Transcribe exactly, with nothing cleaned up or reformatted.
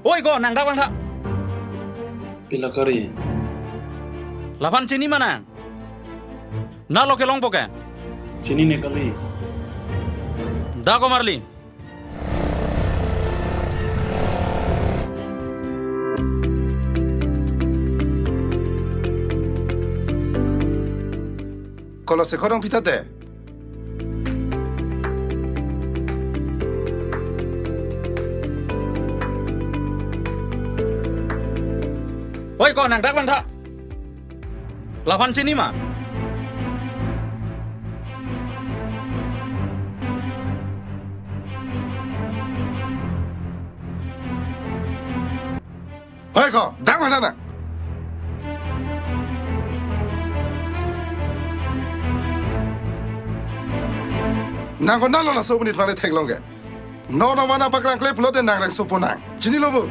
Oi ko, nang dak vangtha. Pila kari? Laphan chini ma nang? Nalo kelongpo ke? Chinine kali. Dak komarli. Kolo Sekhor ong pita te. Oi ko, nang dak vangtha. Laphan chini ma? Hoi ko, dak vangtha nang. Nang ko nalo laso amonit vangthe theklong ke. Non non mana paklang kle pulote nang reng sopo nang. Chinilo bo.